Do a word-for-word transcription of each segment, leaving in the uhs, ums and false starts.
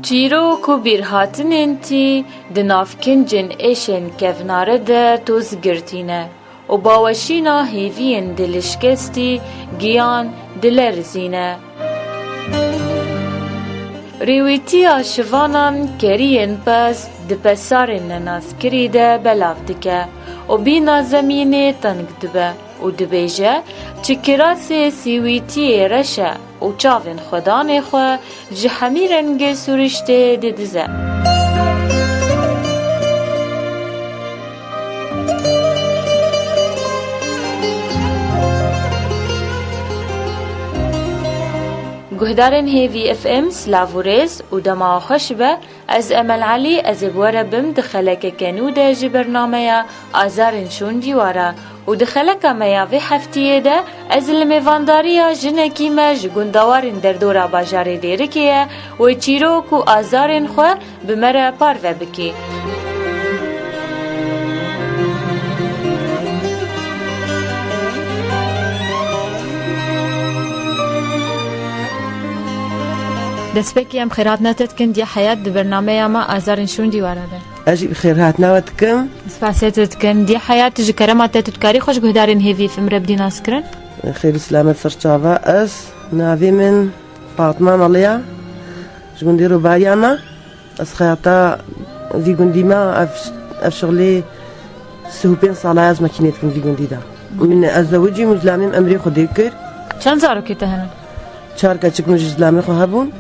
Çîrok û bîrhatinên tî di nav kincên êşên kevnare de toz girtîne û baweşîna hêviyên dilişkestî giyan dilerizîne. Rêwîtiya şivanan keriyên pez di pesarên nenaskirî de belav dike û bîna zemînê teng dibe û dibêje, çi kirasê sîwîtiyê reş e û çavên xwedanê xwe ji hemî rengê sûriştê didize. Guhdarên Hêvî F M, silav û rêz û dema xweş be. Ez Emel Elî, ez ê bi we re bim di xelekeke nû de ji bernameya Azarên Şûn Dîwara. Û di xeleka me ya vê heftiyê de ez li mêvandariya jinekî me ji gundewarên derdora bajarê Dêrikê ye, wê çîrok û azarên xwe bi me re parve bike. Destpêkê em xêrhatina te dikin Diya Heyat di bernameya me Azarên Şûn Dîwara de. Ez jî bi xêrhatina we dikim. Spasê te dikin. Diya Heyat, tu ji kerema te tu dikarî xwe ji guhdarên Hêvî F M re bidî naskirin? Xêr û silamet ser çava. Ez, navê min Fatma Meliya. Ji gundê Rûbariya me. Ez xeyata vî gundî me, ev, ev şixulê sih û pênc sala ez makînê dikim vî gundî de. Min ez zewicîm û zilamê min emrê Xwedê kir. Çend zarokê te hene? Çar keçik min ji zilamê xwe hebûn.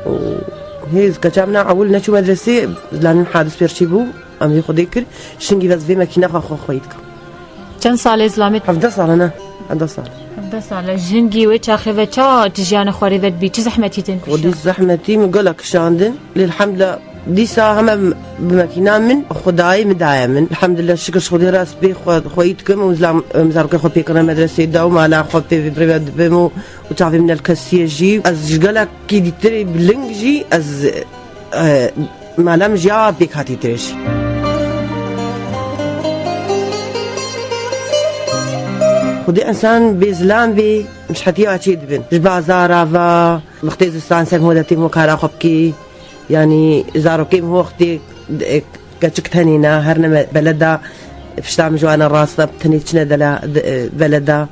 Û hê keça min a ewil neçû medresê, zilamê min hadis pêr çêbû, emrê Xwedê kir. Şingî ve ez vê makîna xwe xwe xweyî dikim. Çend sal e zilamê? Hevdeh sal e, ne? Hevdeh sal. Hevdeh sal e. Ji hingî wê çaxê ve ça tu jiyana xwe rê ve dibî? Çi zehmetî tên pêşiya? Xwedî zehmetî min gelek kişandin. Lê elhamdulillah dîsa heme bi mekîna min Xwedayê min daye min. Elhamdulillah şikir ji Xwedê re ez pê xwe, xweyî dikim û zilam, em zarokê xwe pê kirine medresê de û mala xwe pê vê birê ve dibim û, û çavê min nelkesiye jî. Ez ji gelekî dîtirê bi ling jî ez E, mala min jî ya pêk hatî dirêj. Xwedê însan bê zilam bê, mişhetiya çê dibin. Ji bazara ve, wextê zistan ser hodetê min kara xwe bikî. Yanî zarokê min wextê, e, keçik tenê ne, her ne me-, beleda, pişta min ji wana rast e, tenê çine dela, de, e, beleda.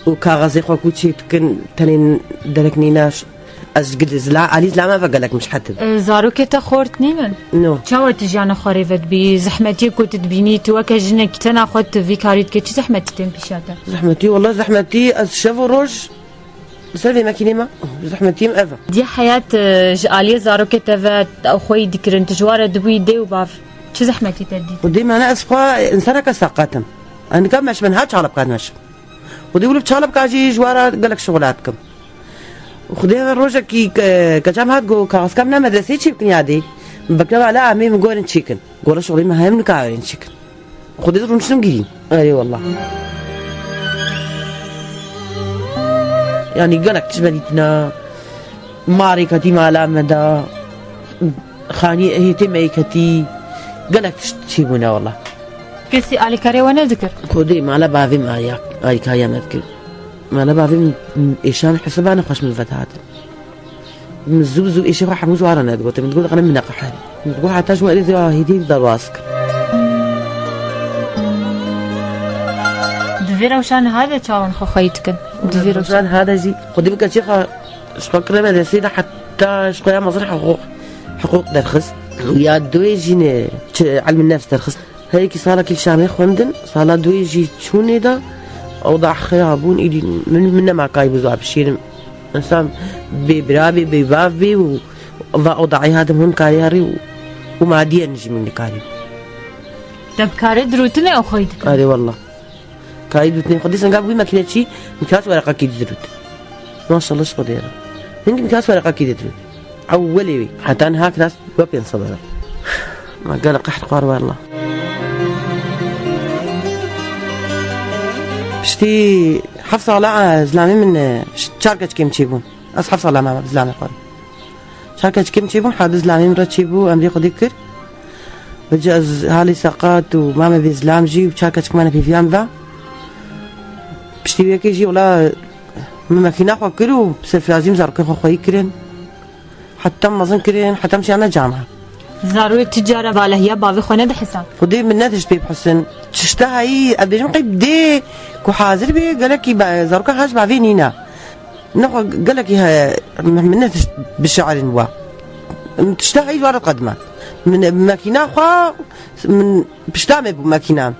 Û kaxezê xwe ku çê dikin, tenê derek nîne. Ez ji gil zila, alî zilama ve gelek mişhet im. E, zarokê te xort nînin? No. Çawa tu jiyana xwe rê ve dibî? Zehmetiyê ku tu dibînî, tu weke jinekî tena xwe tu vî karî dikî, çi zehmetî tên pîşa te? Zehmetî, wela zehmetî, ez şev û roj li ser vê mekînê me, zehmetî em ev e. Diya Heyat, e, ji aliyê zarokê te ve ew xweyî dikirin, tu ji wan re dibûyî dê û bav. Çi zehmetî te dît? Û dê me ne ez xwe însaneke seqet im. Enika meşim, ha çalib kat meşim. Xwedê wilo bi çalibka jî ji wan re gelek şixula dikim. Xwedê ve rojekî ke-, keçam hat got, kaxizka min a medreseyê çê bikin yadê. Min bekle vala amê min gorin çêkin. Gora şixulê min heyim nikarin çêkin. Xwedê rûniştim girîn. Erê wallah. Yanî gelek tişt me dîtina. Marê ketî mala me da. Xanî hêtê me yê ketî. Gelek tişt çêbûne wallah. Kesî alîkarê we nedikir? Xwedê mala bavê me alîya-, alîkariya me dikir. Mala bavê min êşan hesaba nexweş min vedihatin. Min zû zû êşê xwe hemû ji wan re nedigotin. Min digot, "Qene min neqeherî." Min digot, "Heta ji we rêzê wa hêdî derbas kim." Di vê rewşa niha de çawan xwe xweyî dikin? Di vê rewşa niha de jî xwedî bi keçê xwe ji xwe kirine medresê de heta ji xwe ya mezin hiqûq, hiqûq derxist. Ya duê jî ne çi ilmin nefs derxist. Her yekî salekî li Şamê xwendin, sala duyê jî çûnê de ewda xirab bûn, îdî min, min nema karî bi zor bişêrim. Însan bê bira bê, bê bav bê û va ewda ey hadim hûn kariyarî û, û madiyen jî min nikarî. Te bi karê dirûtinê ew xweyî dikir? Erê wallah. Karî dirûtinê xwe dîsan gav wî makîne çî, mikyaj wereqekî dirût. Maşallah ji Xwedê re. Hingî mikyaj wereqekî dirût. Ewwelê wî. Heta niha kilas we pênc sed e. Ma gelek qehr xwar wella. Piştî heft sala, e, zilamê min, e, ş-, çar keçikê min çêbûn. Ez heft sala mame bi zilamê xwe re. Çar keçikê min çêbûn, hadi zilamê min re çêbû, emrê Xwedê kir. Vêca ez halê seqat û mame bê zilam jî û çar keçik mane pêviya min ve. Piştî wê yekê jî wela min mekîna xwe kir û serfirazî min zarokê xwe xweyî kirin. Heta mezin kirin, heta min şiyane cama. Zarokê tu cara valehiya bavê xwe nedihisa? Xwedê min ne tişt pê bihisin. Tişta heyî, ez bêjim qey dê ku hazir bê, gelekî ba-, zaroka haj bavê nîna. Nexwe gelekî he, min ne tişt bi şiirin wa. Min tişta heyî ji wan re qedime. Min mekîna xwe, min pişta me bû mekîna.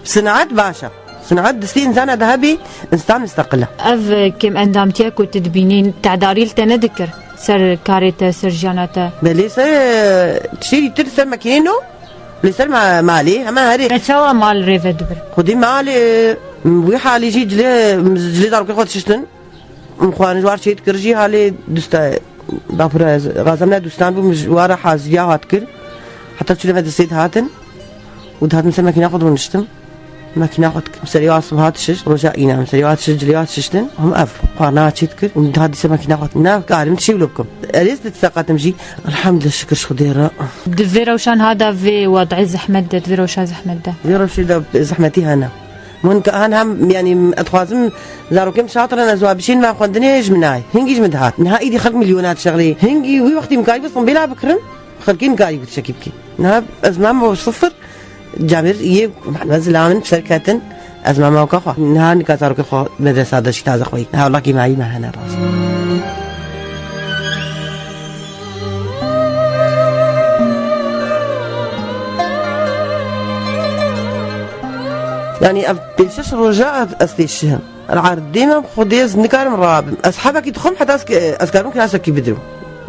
Sineet baş e. Sineet destê însana de hebî, însan misteqil e. Ev kêm endamtiya ku tu dibînî, tedarî li te nedikir ser karê te, ser jiyana te? Belê ser, e, tiştê dîtir ser mekînê no, lê ser ma-, malê, hema herê. Me çawa mal rê ve dibir? Xwedî malê, wî halî jî cilê, cilê zarokê xwe dişiştin. Min xwarin ji war çêt kir jî halê dust e, bapira ez, gazem ne dustan bû, min ji wara haziriya hat kir. Heta çûne me destê dihatin û dihatin ser mekîna xwe de rûniştim. Mekîna xwe dikim, serê wa sibha dişiş, roja îna min serê wa dişiş, cilê wa dişiştin. Him ev xwarina çêt kir û dihat dîse mekîna xwe. Ne karim tişê wilo bikim. Erê ez dît seqatim jî. Elhamdülillah, şikir ji Xwedê re. Di vê rewşan ha da vê wadî zehmet de, di vê rewşa zehmet de. Vê rewşê de zehmetî hene. Min ka han hem, yanî, ez dixwazim zarokê min şatir in, ez wa bişînim xwendinê ji min nayê. Hingî ji min dihat. Niha îdî xelk milyona dişexlê. Hingî wî wextî min karî bû simbêla bikirim, xelkê min karî bû tiştekî bikî. Niha ez mam bo sifir, camêr yê, me zilam in, ser ketin, ez mama weka xwe. Niha nika zarokê xwe medresa de jî taze xweyî. Niha wela kêmayî me hene rast. Yanî ev pênc şeş roja ez têşihim. Li erdê me Xwedê ez nikarim rabim. Ez hebekî dixwim heta ez, ez karim kilasekî bidim.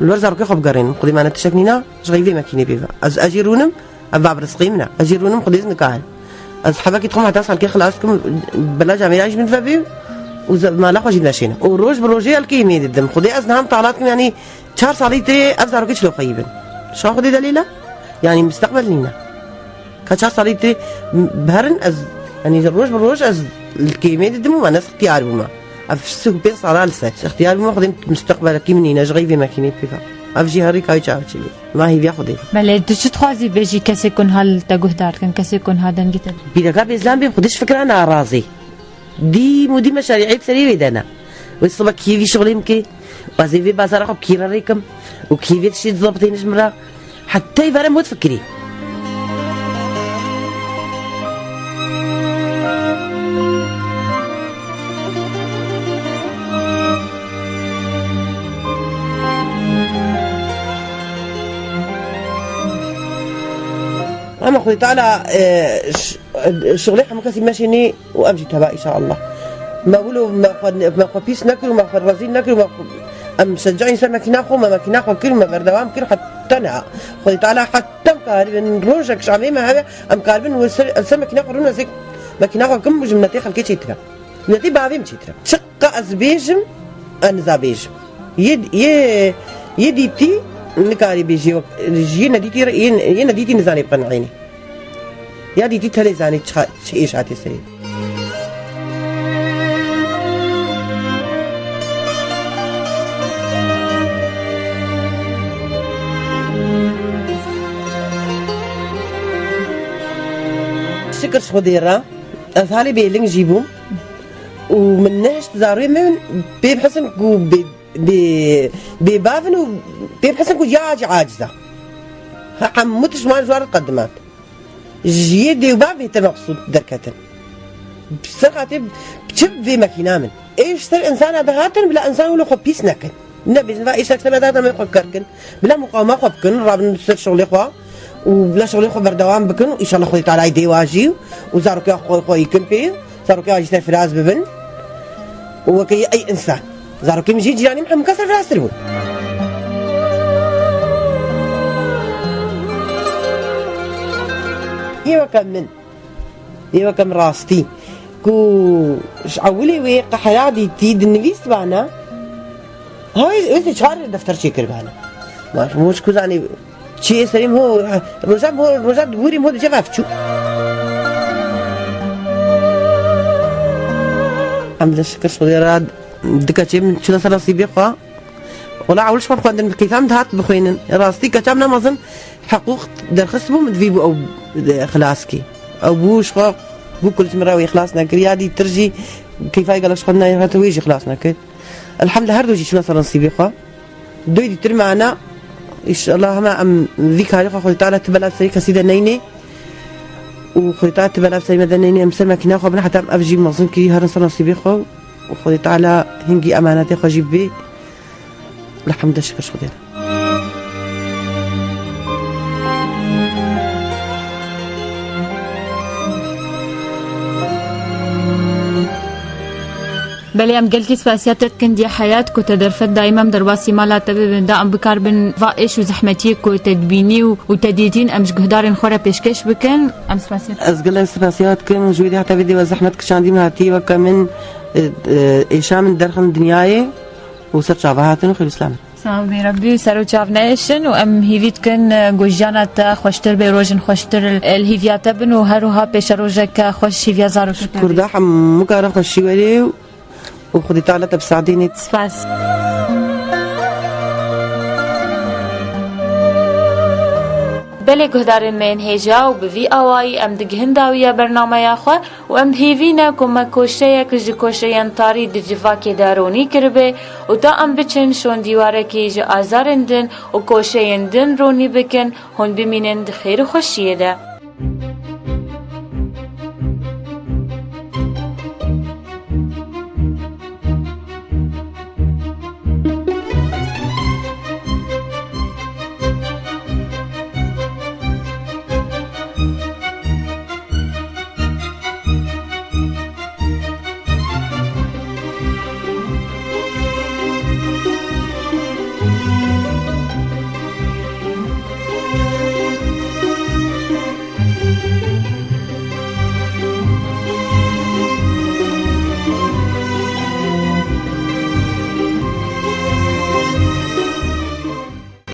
Li ber zarokê xwe bigerînim. Xwedê me ne tiştek nîna, ji xeyvê me kînê pê ve. Ez, ez jî rûnim, ev bab rizqî min e. Ez jî rûnim Xwedê ez nikarim. Ez hebekî dixwim heta ez xelkê xilas kim, bela camêran jî min vebî û ze-, mala xwe jî neşênim. Û roj bi rojê xelkê yê mêr didim. Xwedê ez niha mitalat kim, yanî çar salî tê ev zarokê çilo xweyî bin. Şa Xwedê delîl e? Yanî misteqbel nîne. Ka çar salî tê biherin ez, yanî roj bi roj ez li kêmê didim û me ne ixtiyar bûme. Ev sih û pênc sala li ser ixtiyar bûme, Xwedê misteqbelekî min nîne, ji xeyvê me kînê pê ve. Ev jî herî kayî çav çêbî. Ma hêviya Xwedê. Belê, tu çi dixwazî bêjî kesê ku niha li te guhdar dikin, kesê ku niha dengê te dixwin? Bîreka bêzlan bê, Xwedê ji fikra narazî. Dîm û dîm me şerîet serê wê de ne. Wê sibe kî vî şixulê min kê? Ez ê vê bazara xwe kî re rêkim û kî vê tiştê dizebitîne ji min re? Heta vere min difikirî. Ama Xwedê Teala, e, ş-, Şixulê hemû kesî meşînî û em jî teva, înşallah. Me wilo me xwe, me xwe pîs nekir û me xwe rezîl nekir û me xwe, em şecayîn ser mekîna xwe, me mekîna xwe kir û me berdewam kir heta niha. Xwedê Teala heta em karibin, rojek ji amê me hebe, em karibin wê ser, ser mekîna xwe rûn, ez ê mekîna xwe kim û ji minetê xelkê çêtir e. Minetê bavê min çêtir e. Çiqa ez bêjim, ez niza bêjim. Yê, yê, yê dîtî nikarî bêjî wek, ji yê nedîtî re, yê, yê nedîtî nizanê biqenînî. Ya dîtî tenê zanî çi, çi êş hatê serê. Şikir ji Xwedê re, ez halê bêling jî bûm û min nehişt zarê min pê bihisin ku bê, bê, bêbav in û pê bihisin ku ya acî aciz e. Hemû tişt ji wan re qediman. Ji yê dêwba bêtir mebsût derketin. Ser xatirê çi vê mekîna min. Ê ji ser însana dihatin, bila însan wilo xwe pîs nekin. Nebêjin, va êşek ser me dihatin, em ê xwe kerkin. Bila muqawima xwe bikin, rabin ser şixulê xwe. Û bila şixulê xwe berdewam bikin. Û înşallah Xwedê Teala dê wa jî û zarokê xwe, xwe yî kin pê. Zarokê wa jî serfiraz bibin. Û weke yê ey însan. Zarokê min jî cîranê min hemû kes serfiraztir bûn. Yê weke min, yê weke min rastî, ku ji ewilê wê qehra dîtî dinivîst bana, hay, ez ê çar defter çêkir bana. Ma, ji ku zanî, çi yê serê min ho, roja min ho, roja dûrî min ho dice vef çû. Elhamdülillah, şikir Xwedê re, du keçê min çûne ser nesîbê xwe. Wela ewil ji xwe xwendin bi keyfa min dihat bixwînin. Rastî keça min ne mezin heqûq derxist bû, min divî bû ew xilas kî. Ew bû ji xwe bû ku li ji min re wê xilas nekir. Ya dîtir jî keyfa gelek ji xwe nayê, heta wê jî xilas nekir. Elhamdülillah, her du jî çûne ser nesîbê xwe. Doyê dîtir me ne. Înşallah hema em vî karê xwe Xwedê Teala ti bela bi serê kesî de neynê. Û Xwedê Teala ti bela bi serê me de neynê. Em ser mekîna xwe bin heta em ev jî mezin kirî herin ser nesîbê xwe. Û Xwedê Teala hingî emanetê xwe jî bibê. Elhamdülillah, şikir ji Xwedê re. Belê, em gelkî spasiya te dikin diye heyat ku te derfet dayî me, em derbasî mala te bibin, da em bikaribin va êş û zehmetiyê ku te dibînî û, û te dîtîn, em ji guhdarên xwe re pêşkêş bikin. Em spasiya te Ez gelek spasiya dikim, ji wê dî heta vê dê we zehmet kişandî min hatî weke min, e, e, êşa min derxin dinyayê û ser çava hatin û xêr û selamet. Sağ ol, Rabbi, ser û çav neêşin û em hîvî dikin, e, ku jiyana te xweştir bê, rojin xweştir li hîviya te bin û her wiha pêşerojeke xweş hîviya zarokê te bê. Kurda hemû kara xweşî werê û Xwedê Teala te bi saadê nêt. Spas. Belê guhdarên me yên hêja û bi vî awayî em digihin dawiya bernameya xwe û em bi hêvî ne ku me koşeyek ji koşeyên tarî di civakê de ronî kiribe û ta em biçin şon dîwarekî ji azarên din û koşeyên din ronî bikin, hûn bimînin di xêr û xweşiyê de.